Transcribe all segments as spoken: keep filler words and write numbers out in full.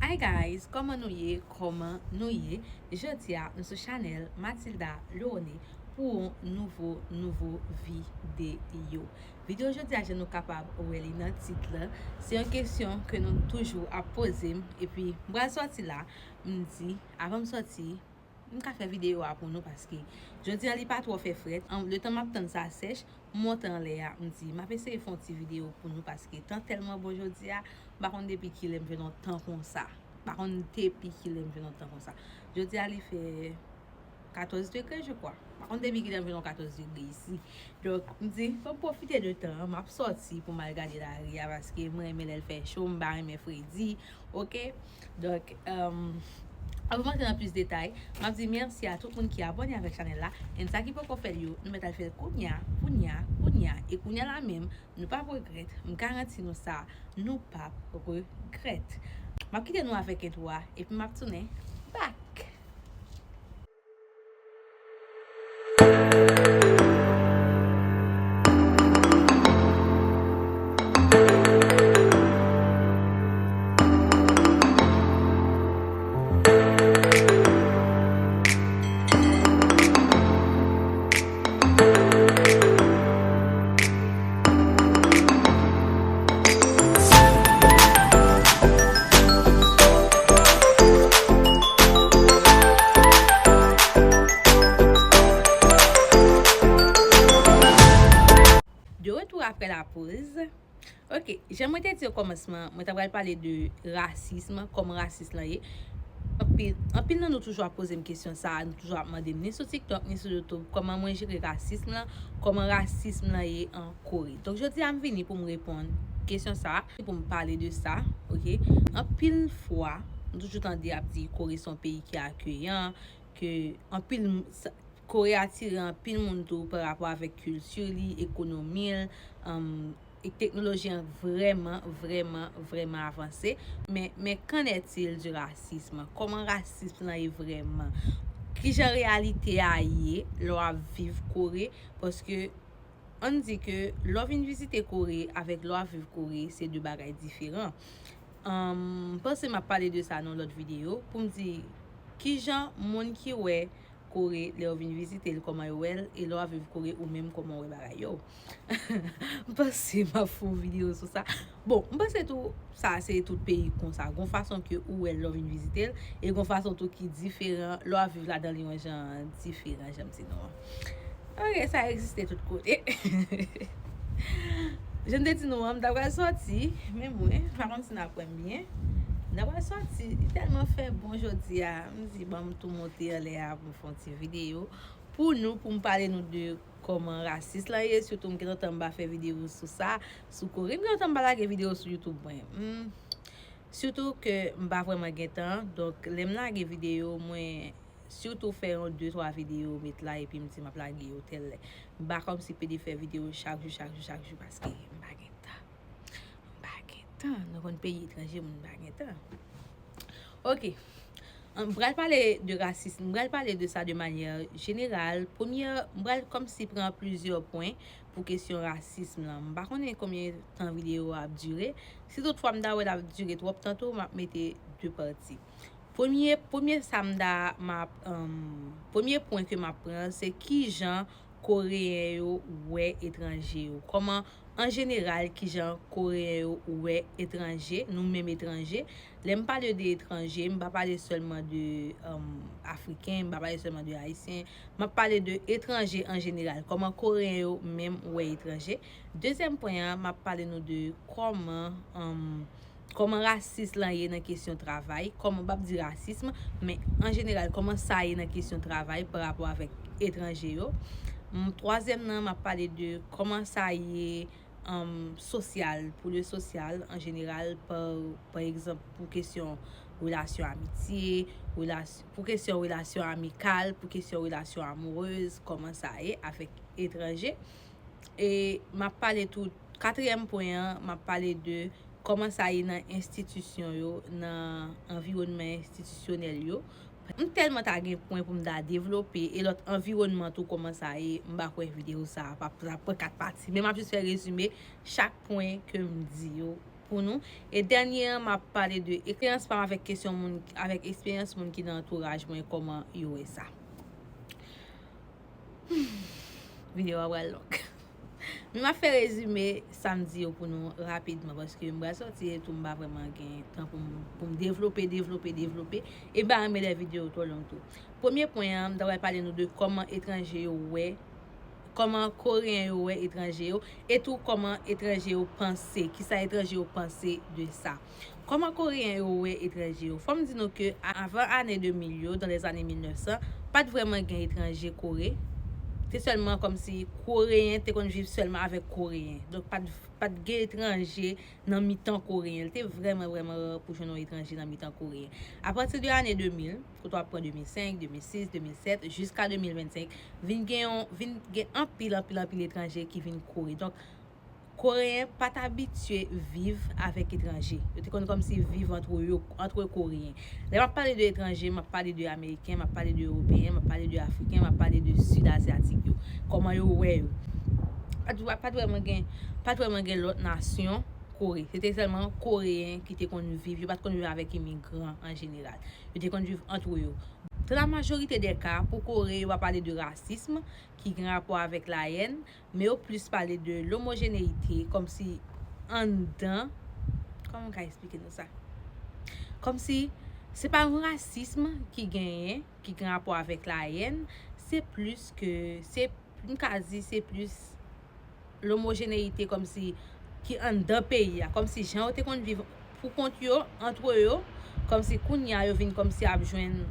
Hi guys, kòman nou ye? Kòman nou ye? Jodi a, nou sou chanèl Mathilda Leone pou yon nouvo, nouvo videyo. Videyo jodi a, jan nou kapab wè li nan tit la, se yon kesyon ke nou toujou ap poze m, epi m pral sòti la, m di, avan m sòti, m ka fè videyo a pou nou paske jodi a li pa twò fè frèt. An, letan m ap tann sa sèch, m monte anlè a, m di, m ap eseye fè yon ti videyo pou nou paske tan tèlman bon jodi a, m pa konn depi kilè m jwenn yon tan konsa. M pa konn depi kilè m jwenn yon tan konsa. Jodi a li fè katòz degre, je crois. M pa konn depi kilè m jwenn yon katòz degre isi. Donk, m di, fò m pwofite de tan an, m ap sòti pou m al gade lari a, paske mwen renmen lè l fè cho, m pa renmen fredi, oke? Donk, um, avan m antre nan plis detay, m ap di mèsi a tout moun ki abòne avèk chanèl la, and sa ki poko fè l yo, nou mèt al fè l kounya, kounya, kounya, e kounya la menm, nou p ap regrèt, m garanti nou sa, nou p ap regrèt. M ap kite nou avèk entwo a, epi m ap tounen back. De retour après la pause. Ok, jan mwen te di o kòmansman, mwen ta pral pale de rasism, kòman rasism lan ye. Anpil, anpil nan nou toujou ap poze m kesyon sa a, nou toujou ap mande m, ni sou TikTok, ni sou YouTube, kòman mwen jere rasism lan, kòman rasism lan ye an Kore. Donk, jodi a, m vini pou m reponn kesyon sa a, pou m pale de sa, oke? Anpil fwa, m toujou tande ap di Kore se yon peyi ki akeyan, ke anpil m-, sa, Kore atire anpil moun tou pa rapò avèk kilti li, ekonomi l, um, e teknoloji an vrèman, vrèman, vrèman avanse. Men, men qu'en est-il du racisme? Kòman rasism lan ye vrèman? Kijan reyalite a ye lè w ap viv Kore? Paske, ann di ke lè w vin vizite Kore avèk lè w ap viv Kore, se de bagay diferan. Um, m panse m ap pale de sa nan lòt videyo, pou m di kijan moun ki wè Kore, lè yo vin vizite l, kòman yo wè l, e lè w ap viv Kore, ou menm, kòman w wè bagay yo. M panse m ap fè yon videyo sou sa. Bon, m panse tou, sa se tout peyi konsa. Gon fason ke ou wè l lè w vin vizite l, e gon fason tou ki diferan, lè w ap viv ladan li yon jan diferan, jan m di nou an. Ok, sa egziste tout kote. Jan m te di nou an, m ta pral sòti, men mwen, m pa konn si n ap wè m byen. M ta pral sòti, li tèlman fè bon jodi a, m di, ban m tou monte anlè a pou m fè yon ti videyo pou nou, pou m pale nou de kòman rasis lan ye, sitou m gen lontan m pa fè videyo sou sa, sou Kore. M gen lontan m pa lage videyo sou YouTube mwen. Hmm. Sitou ke m pa vrèman gen tan, donk lè m lage videyo, mwen sitou fè yon de twa videyo, met la, epi m di m ap lage yo tèl lè. M pa kòmsi pede fè videyo chak jou, chak jou, chak jou, paske m pa gen tan. M pa gen tan. Nou konn peyi etranje, moun pa gen tan. Ok. M pral pale de rasism, m pral pale de sa de manyè jeneral. Premye, m pral kòmsi pran plizyè pwen pou kesyon rasism lan. M pa konnen konbyen tan videyo a ap dire. Si toutfwa m ta wè l ap dire twòp tan tou, m ap mete de pati. Premye, premye sa m ta, m ap, um, premye pwen ke m ap pran, se kijan Koreyen yo wè etranje yo. Kòman, an jeneral, kijan Koreyen yo wè etranje, nou menm etranje. Lè m pale de etranje, m pa pale sèlman de, um, Afriken, m pa pale sèlman de Ayisyen. M ap pale de etranje an jeneral, kòman Koreyen yo menm wè etranje. Dezyèm pwen an, m ap pale nou de kòman, um, kòman rasis lan ye nan kesyon travay, kòman, m p ap di rasism, men an jeneral, kòman sa ye nan kesyon travay pa rapò avèk etranje yo. M, twazyèm nan, m ap pale de kòman sa ye, um, sosyal, pou le sosyal an jeneral, pa, pa egzanp, pou kesyon relasyon amitye, relas-, pou kesyon relasyon amikal, pou kesyon relasyon amourez, kòman sa ye avèk etranje. E m ap pale tou, katriyèm pwen an, m ap pale de kòman sa ye nan enstitisyon yo, nan anviwònman enstitisyonèl yo. M tèlman ta gen pwen pou m ta devlope, e lòt anviwònman tou kòman sa ye, m pa kwè videyo sa a p ap, p ap pran kat pati. Men m ap jis fè rezime chak pwen ke m di yo pou nou. E dènye an, m ap pale de eksperyans pa m avèk kesyon moun, avèk eksperyans moun ki nan antouraj mwen, kòman yo wè sa. Videyo a pral long. Men m ap fè rezime sa m di yo pou nou rapidman, paske m pral sòti etou, m pa vrèman gen tan pou m, pou m devlope, devlope, devlope. E m pa renmen lè videyo twò long tou. Premye pwen an, m ta pral pale nou de kòman etranje yo wè, kòman Koreyen yo wè etranje yo, e tou kòman etranje yo panse, kisa etranje yo panse de sa. Kòman Koreyen yo wè etranje yo? Fò m di nou ke a-, avan ane de mil yo, dans les années mil nèf san, pa t vrèman gen etranje Kore. Se sèlman kòmsi Koreyen te konn viv sèlman avèk Koreyen. Donk, pa t, pa t gen etranje nan mitan Koreyen. Li te vrèman, vrèman ra pou jwenn yon etranje nan mitan Koreyen. Apati de ane de mil, kote w ap pran de mil senk, de mil sis, de mil sèt, jiska de mil vennsenk, vin gen yon, vin gen anpil, anpil, anpil etranje ki vin Kore. Donk, Koreyen pa t abitye viv avèk etranje. Yo te konn kòmsi viv antre yo, antre Koreyen. Lè m ap pale de etranje, m ap pale de Ameriken, m ap pale de Ewopeyen, m ap pale de Afriken, m ap pale de Sid Azyatik yo. Kòman yo wè yo? Pa t, pa t vrèman gen, pa t vrèman gen lòt nasyon Kore. Se te sèlman Koreyen ki te konn viv. Yo pa t konn viv avèk imigran an jeneral. Yo te konn viv antre yo. Dans la majorité des cas, pou Kore, yo pa pale de rasism ki gen rapò avèk la haine, men yo plis pale de l'homogénéité, kòmsi anndan, kòman m ka eksplike nou sa? Kòmsi se pa yon rasism ki genyen, ki gen rapò avèk la haine, se plis ke, se, m ka di se plis l'homogénéité, kòmsi ki anndan peyi a, kòmsi jan yo te konn viv pou kont yo, antre yo, kòmsi kounye a yo vin kòmsi ap jwenn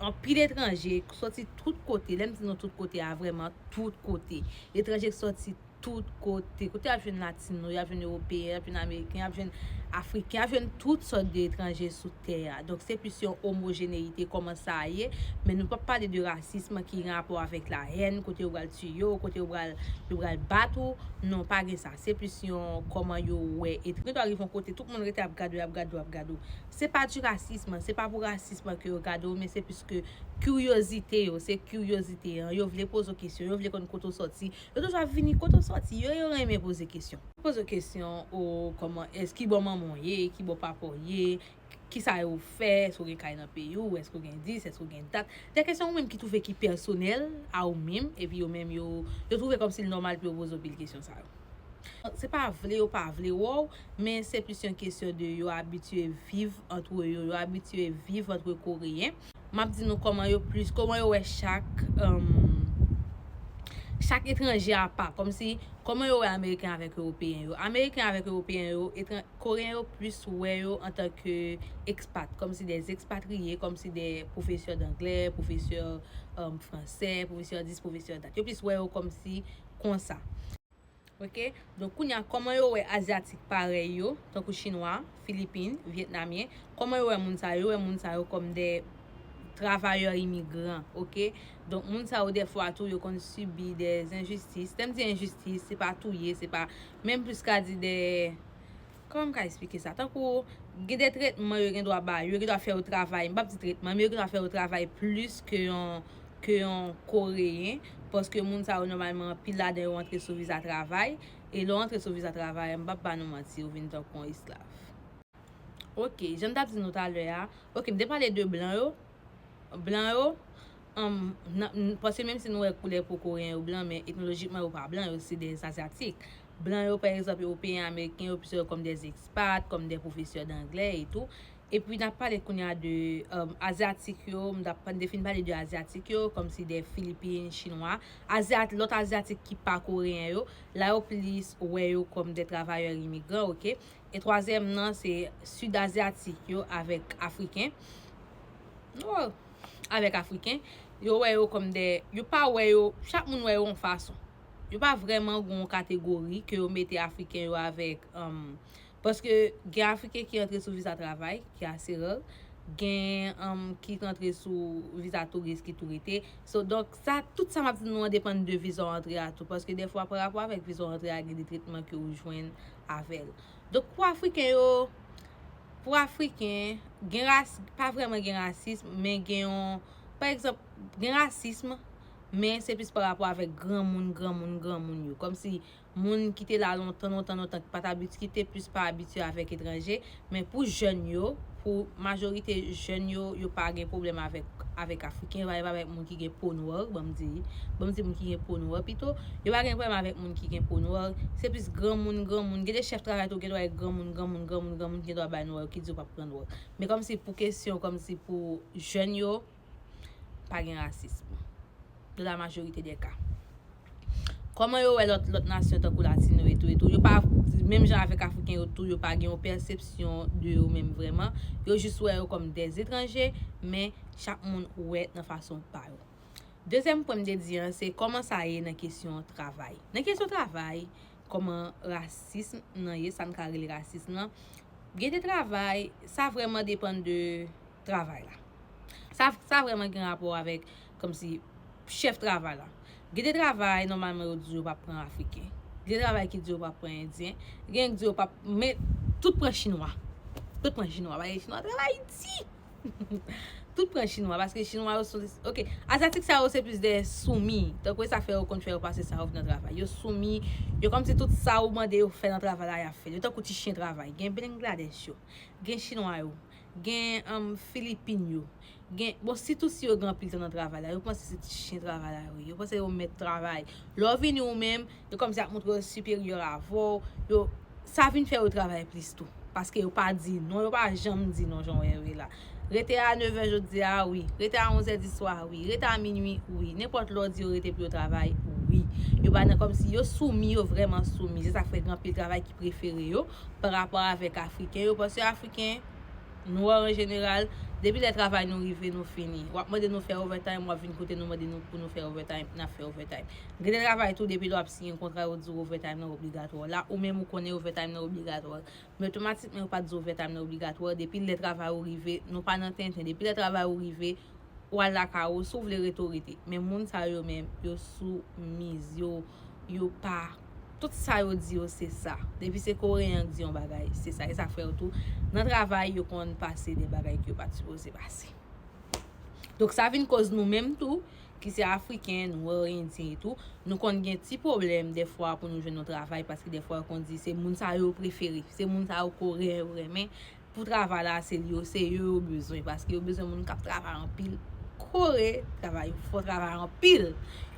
anpil etranje sòti tout kote. Lè m di nou tout kote a, vrèman tout kote. Etranje sòti tout kote. Kote y ap jwenn Latino, y ap jwenn Ewopeyen, y ap jwenn Ameriken, y ap jwenn Afriken, y ap jwenn tout sòt de etranje sou tè a. Donk, se plis yon omojénéité, kòman sa ye, men nou p ap pale de rasism ki gen rapò avèk la haine, kote yo pral tiye w, kote yo pral, yo pral bat ou. Non, pa gen sa. Se plis yon kòman yo wè etranje. Ou rive yon kote, tout moun rete ap gade w, ap gade w, ap gade w. Se pa di rasism, se pa pou rasism ke yo gade w, men se plis ke kiryozite yo, se kiryozite an. Yo vle poze w kesyon, yo vle konn kote w sòti. Yo toujou ap vini kote w sòti, yo, yo renmen poze kesyon. Poze w kesyon, o, kòman, èske, ki bò manman w ye, ki bò papa w ye, kisa yo fè, èske w gen kay nan peyi w, èske w gen dis, èske w gen dat. De kesyon ou menm ki twouve ki pèsonèl a ou menm, epi yo menm yo, yo twouve kòmsi l nòmal pou yo poze w pil kesyon sa yo. Se pa vle yo pa vle wè w, men se plis yon kesyon de yo abitye viv antre yo, yo abitye viv antre Koreyen. M ap di nou kòman yo plis, kòman yo wè chak, um, chak etranje apa, kòmsi, kòman yo wè Ameriken avèk Ewopeyen yo. Ameriken avèk Ewopeyen yo, etran-, Koreyen yo plis wè yo antanke ekspat, kòmsi de ekspatriye, kòmsi de pwofesè danglè, pwofesè, um, fransè, pwofesè dis, pwofesè dat. Yo plis wè yo kòmsi konsa. Ok? Donk, kounye a, kòman yo wè Azyatik parèy yo, tankou Chinwa, Filipin, Vyetnamyen, kòman yo wè moun sa yo? Yo wè moun sa yo kòm de travayè imigran, ok? Donk, moun sa yo, dèfwa tou, yo konn sibi de enjistis. Lè m di enjistis, se pa touye, se pa, men m plis ka di de, kòman m ka eksplike sa? Tankou, gen de tretman yo gen dwa ba yo, yo gen dwa fè yo travay, m p ap di tretman, men yo gen dwa fè yo travay plis ke yon, ke yon Koreyen, paske moun sa yo nòmalman anpil ladan yo antre sou viza travay, e lè w antre sou viza travay, m p ap ba nou manti, ou vin tankou yon esklav. Ok, jan m t ap di nou talè a, ok, m te pale de blan yo, blan yo, um, nan, n-, paske menm si nou wè koulè po Koreyen yo blan, men etnolojikman yo pa blan, yo se de Azyatik. Blan yo, pa egzanp, Ewopeyen, Ameriken, yo plis wè yo kòm de ekspat, kòm de pwofesè danglè e tou. Epi n ap pale kounye a de, um, Azyatik yo, m t ap, m te fin pale de Azyatik yo, kòmsi de Filipin, Chinwa. Azyat-, lòt Azyatik ki pa Koreyen yo, la yo plis wè yo kòm de travayè imigran, ok? E twazyèm nan, se Sid Azyatik yo avèk Afriken. Oh, avèk Afriken. Yo wè yo kòm de, yo pa wè yo, chak moun wè yo yon fason. Yo pa vrèman gen yon kategori ke yo mete Afriken yo avèk, um, paske gen Afriken ki antre sou viza travay, ki ase rare, gen, um, ki antre sou viza touris ki tou rete. So, donk, sa, tout sa m ap di nou an depann de viza w antre a tou, paske dèfwa, pa rapò avèk viza w antre a, gen de tretman ke ou jwenn avè l. Donk, pou Afriken yo, pou Afriken, gen ras-, pa vrèman gen rasism, men gen yon, pa egzanp, gen rasism, Men se plis pa rapò avèk granmoun, granmoun, granmoun yo. Kòmsi moun ki te la lontan, lontan, lontan, ki pa t abitye, ki te plis pa abitye avèk etranje. Men pou jèn yo, pou majorite jèn yo, yo pa gen pwoblèm avèk, avèk Afriken, yo pa, yo pa avèk moun ki gen po nwè, ban m di, ban m di moun ki gen po nwè pito. Yo pa gen pwoblèm avèk moun ki gen po nwè. Se plis granmoun, granmoun. Gen de chèf travay tou, gen dwa gen granmoun, granmoun, granmoun, granmoun ki gen dwa bay nwè, ki di yo p ap pran nwè. Men kòmsi pou kesyon, kòmsi pou jèn yo, pa gen rasism. Dans la majorité des cas. Kòman yo wè lòt, lòt nasyon tankou latino e tou e tou? Yo pa, menm jan avèk afriken yo tou, yo pa gen yon pèsepsyon de yo menm vrèman. Yo jis wè yo kòm des étrangers, men chak moun wè nan fason pa yo. Dezyèm pwen m te di an, se kòman sa ye nan kesyon travay. Nan kesyon travay, kòman rasism nan ye, sa n ka rele rasism nan. Gen de travay, sa vrèman depann de travay la. Sa, sa vrèman gen rapò avèk, kòmsi, chèf travay la. Gen de travay, nòmalman, yo di yo p ap pran afriken. Gen de travay ki di yo p ap pran endyen. Gen ki di yo p ap, men tout pran chinwa. Tout pran chinwa. Paske chinwa travay di. Tout pran chinwa, paske chinwa yo sou, ok, azyatik sa yo se plis de soumi. Tankou e sa fè yo konn fè yo pase sa yo nan travay. Yo soumi, yo kòmsi tout sa ou mande yo fè nan travay la, y ap fè. Yo tankou ti chen travay. Gen Bangladesh yo, gen chinwa yo, gen, um, filipin yo. Gen, bon, sitou si yo gen anpil tan nan travay la, yo panse se ti chen travay la yo ye. Yo panse yo mèt travay. Lè w vini ou menm, yo kòmsi ap montre yo siperyè avè w. Yo, sa vin fè yo travay plis tou. Paske yo pa di non, yo pa janm di non, jan w wè yo ye la. Rete a nevè jodi a, wi. Rete a onzè di swa, wi. Rete a minui, wi. Nenpòt lè w di yo rete pou yo travay, wi. Yo pa nan kòmsi yo soumi, yo vrèman soumi. Se sa k fè gen anpil travay ki prefere yo pa rapò avèk afriken yo. Paske afriken, nwè an jeneral, depi lè travay nou rive, nou fini. W ap mande nou fè overtime, w ap vin kote nou mande nou pou nou fè overtime, n ap fè overtime. Gen de travay tou, depi lè w ap siyen kontra, yo di w overtime nan obligatwa. La, ou menm ou konnen overtime nan obligatwa. Men otomatikman, yo pa di w overtime nan obligatwa. Depi lè travay ou rive, nou pa nan tenten. Depi lè travay ou rive, w al lakay ou, si w vle rete, w rete. Men moun sa yo menm, yo soumiz, yo, yo pa, tout sa yo di yo, se sa. Depi se koreyen k di yon bagay, se sa. E sa k fè yo tou, nan travay, yo konn pase de bagay ke yo pa t sipoze pase. Donk, sa vin koz nou menm tou, ki se afriken, nwè, endyen e tou, nou konn gen ti pwoblèm dèfwa pou nou jwenn yon travay, paske dèfwa yo konn di se moun sa yo prefere, se moun sa yo koreyen yo renmen, pou travay la, se yo, se yo yo bezwen, paske yo bezwen moun k ap travay anpil. Kore, travay, yo fò travay anpil.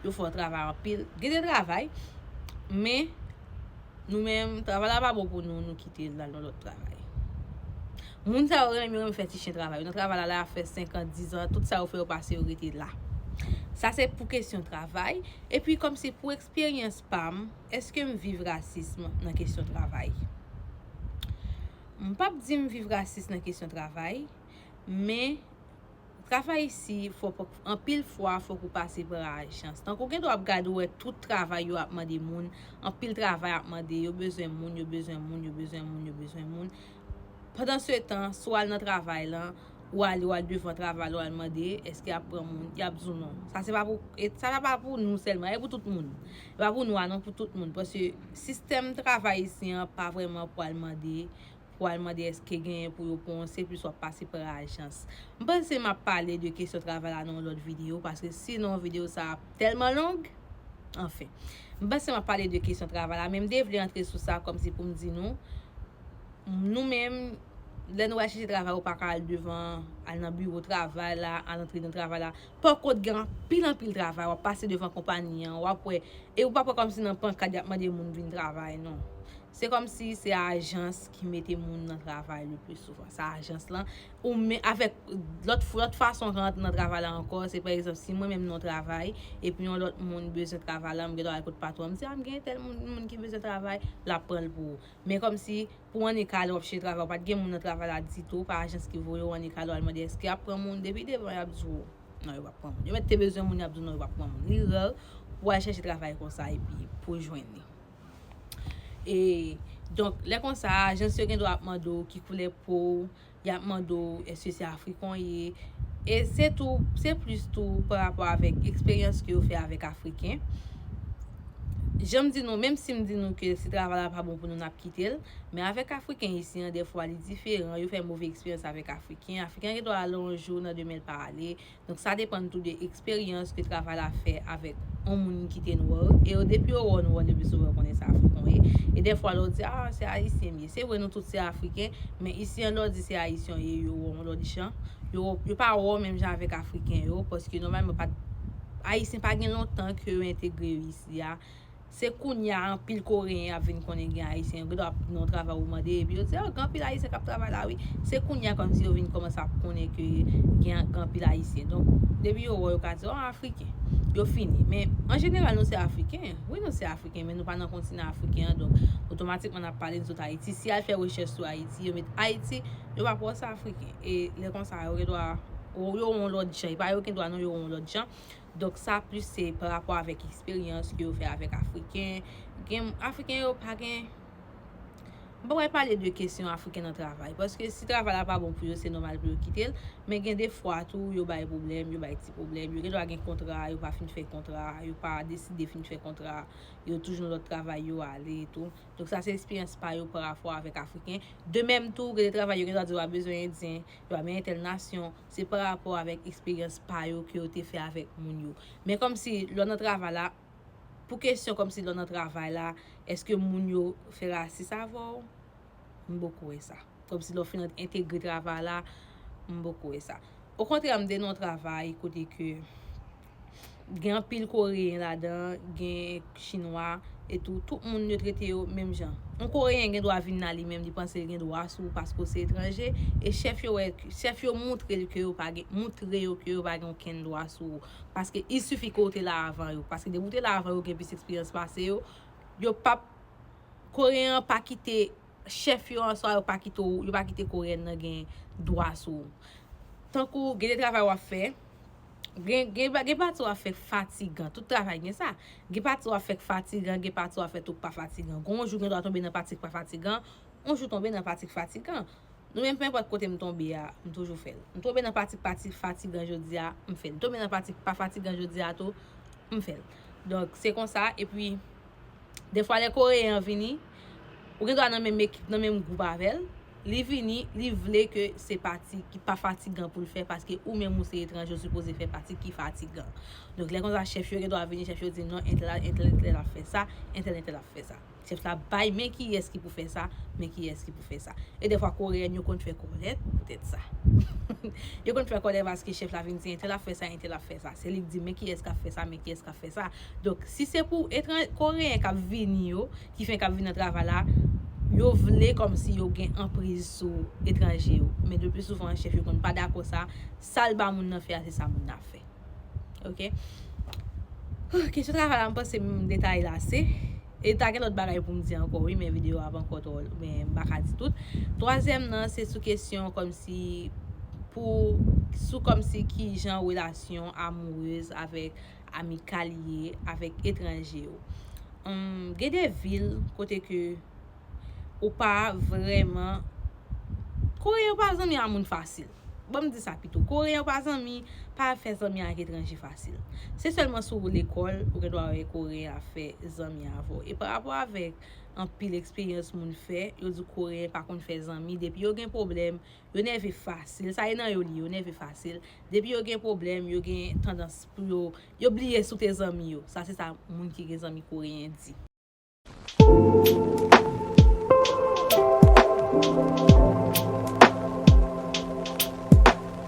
Yo fò travay anpil. Gen de travay, men nou menm, travay la pa bon pou nou, nou kite l al nan lòt travay. Moun sa yo renmen, yo renmen fè ti chen travay. Yo nan travay la, la fè senk an, diz an, tout sa yo fè yo pase, yo rete la. Sa se pou kesyon travay. Epi, kòmsi pou eksperyans pa m, èske m viv rasism nan kesyon travay? M p ap di m viv rasis nan kesyon travay, men travay isi, fò, anpil fwa, fòk ou pase pa ajans. Tankou gen dwa ap gade, ou wè tout travay yo ap mande moun, anpil travay ap mande, yo bezwen moun, yo bezwen moun, yo bezwen moun, yo bezwen moun. Pandan se tan, si w al nan travay lan, ou ale, ou al devan travay la, ou al mande, èske y ap pran moun, y ap di w non. Sa se pa pou, e sa pa pou nou sèlman, e pou tout moun. E pa pou nou a non, pou tout moun. Paske sistèm travay isi an pa vrèman pou al mande, pou al mande èske genyen pou yo pran w, se plis w ap pase pa ajans. M panse m ap pale de kesyon travay la nan yon lòt videyo, paske sinon videyo sa ap tèlman long. Anfen, m panse m ap pale de kesyon travay la, men m te vle antre sou sa kòmsi pou m di nou, nou menm, lè nou al chèche travay, ou pa ka al devan, al nan biwo travay la, al antre nan travay la. Pakont, gen anpil, anpil travay, w ap pase devan konpayi an, w ap wè, e ou p ap wè kòmsi nan pankad y ap mande moun vin travay, non. Se kòmsi se ajans ki mete moun nan travay le pli souvan. Se ajans lan, ou men, avèk lòt, lòt fason w ka rantre nan travay la ankò, se pa egzanp, si mwen menm nan yon travay, epi yon lòt moun bezwen travay la, m gen dwa al kot patwon, m di, a, m gen tèl moun, moun ki bezwen travay, l ap pran l pou ou. Men kòmsi, pou w annik ale, w ap chèche travay, ou pa t gen moun nan travay la ditou, pa ajans ki voye w, annik ale, w al mande èske y ap pran moun, depi devan, y ap di w, non, yo p ap pran moun. Yo mèt te bezwen moun, y ap di w, non, yo p ap pran moun. Li rè pou w al chèche travay konsa, epi pou w jwenn li. E, donk, lè konsa, ajans yo gen dwa ap mande w ki koulè po w, y ap mande w èske se afriken w ye. E se tou, se plis tou pa rapò avèk eksperyans ke yo fè avèk afriken. jan m di nou, menm si m di nou ke si travay la pa bon pou nou, n ap kite l, men avèk Afriken isi an, dèfwa li diferan, yo fè move eksperyans avèk Afriken. Afriken an gen dwa ale yon jou, nan demen l pa ale. Donk, sa depann tou de eksperyans ke travay la fè avèk yon moun ki te nwa. E yo, depi yo wè w nwa, le pli souvan, yo konnen se Afriken w ye. E dèfwa, lè w di, "Ah, se Ayisyen m ye." Se vre, nou tout se Afriken, men isi an, lè w di se Ayisyen w ye, yo wè w yon lòt jan. Yo, yo pa wè w menm jan avèk Afriken yo, paske nòmalman, pa, Ayisyen pa gen lontan ke yo entegre yo isi a. Se kounye a anpil Koreyen ap vin konnen gen Ayisyen. Yo gen dwa nan yon travay ou mande, epi yo di, "Oh, gen anpil Ayisyen k ap travay la, wi." Se kounye a kòmsi yo vin kòmanse ap konnen ke gen, gen anpil Ayisyen. Donk, depi yo wè w, yo ka di, "Oh, Afriken." Yo fini. Men, an jeneral, nou se Afriken. Wi, nou se Afriken, men nou pa nan kontinan Afriken an. Donk, otomatikman, n ap pale, nou sot Ayiti. Si y al fè rechèch sou Ayiti, yo met Ayiti, yo p ap wè w se Afriken. E lè konsa, yo gen dwa, yo, yo wè w yon lòt jan. E pa yo gen dwa, non, yo wè w yon lòt jan. Donk, sa plis se pa rapò avèk eksperyans ke yo fè avèk Afriken. Gen Afriken yo pa gen, m pa pral pale de kesyon Afriken nan travay, paske si travay la pa bon pou yo, se nòmal pou yo kite l. Men gen de fwa tou, yo bay pwoblèm, yo bay ti pwoblèm. Yo gen dwa gen kontra, yo pa fin fè kontra, yo pa deside fin fè kontra, yo toujou nan lòt travay, yo ale tou. Donk, sa se eksperyans pa yo pa rapò avèk Afriken. De menm tou, gen de travay yo gen dwa di yo pa bezwen Endyen, yo pa bezwen entèl nasyon. Se pa rapò avèk eksperyans pa yo ke yo te fè avèk moun yo. Men kòmsi, lè w nan travay la, pou kesyon kòmsi lè w nan travay la, èske moun yo fè rasis avè w? M poko wè sa. Kòmsi lè w fin entegre travay la, m poko wè sa. Okontrè, m te nan yon travay kote ke gen anpil Koreyen ladan, gen Chinwa, e tou, tout moun yo trete yo menm jan. Yon Koreyen gen dwa vin la li menm, li panse l gen dwa sou ou paske w se etranje, e chèf yo wè, chèf yo montre l ke yo pa gen, montre yo ke yo pa gen okenn dwa sou ou. Paske il sifi ke w te la avan yo. Paske depi w te la avan yo, gen plis eksperyans pase yo, yo p ap, Koreyen an pa kite, chèf yo an swa yo pa kite w, yo pa kite Koreyen nan gen dwa sou ou. Tankou gen de travay w ap fè, gen, gen, gen pati w ap fè k fatigan. Tout travay gen sa. Gen pati w ap fè k fatigan, gen pati w ap fè tou k pa fatigan. Gon jou gen dwa tonbe nan pati k pa fatigan, yon jou tonbe nan pati k fatigan. Nou menm, penenpòt kote m tonbe a, m toujou fè l. M tonbe nan pati k pa fatigan jodi a, m fè l. M tonbe nan pati k pa fatigan jodi a tou, m fè l. Donk, se konsa, epi, dèfwa, lè Koreyen an vini, ou gen dwa nan menm ekip, nan menm gwoup avè l, li vini, li vle ke se pati ki pa fatigan pou l fè, paske ou menm ou se etranje, ou sipoze fè pati ki fatigan. Donk, lè konsa, chèf yo gen dwa vini, chèf yo di, "Non, entèl, entèl, entèl ap fè sa, entèl, entèl ap fè sa." Chèf la bay men kiyès ki pou fè sa, men kiyès ki pou fè sa. E dèfwa, Koreyen yo konn fè kòlèt poutèt sa. Yo konn fè kòlèt paske chèf la vin di, "Entèl ap fè sa, entèl ap fè sa." Se li k di, "Men kiyès k ap fè sa, men kiyès k ap fè sa." Donk, si se pou etran-, Koreyen k ap vini yo, ki fenk ap vin nan travay la, yo vle kòmsi yo gen anpriz sou etranje yo. Men le pli souvan, chèf yo konn pa dakò sa. Sa l ba moun nan fè a, se sa moun nan ap fè. Ok. Kesyon travay la, m panse m detay l ase. E ta gen lòt bagay pou m di ankò, wi, men videyo a pa ankò twò, men m pa ka di tout. Twazyèm nan, se sou kesyon kòmsi, pou, sou kòmsi kijan relasyon amourez avèk amikal ye avèk etranje yo. Hum, gen de vil kote ke ou pa vrèman, Koreyen yo pa zanmi a moun fasil. Bon, m di sa pito. Koreyen yo pa zanmi, pa fè zanmi ak etranje fasil. Se sèlman si w lekòl, ou gen dwa wè Koreyen ap fè zanmi avè w. E pa rapò avèk anpil eksperyans moun fè, yo di Koreyen pa konn fè zanmi. Depi yo gen pwoblèm, yo nève fasil. Sa e nan yo li, yo nève fasil. Depi yo gen pwoblèm, yo gen tandans pou yo, yo bliye si w te zanmi yo. Sa se sa moun ki gen zanmi Koreyen di.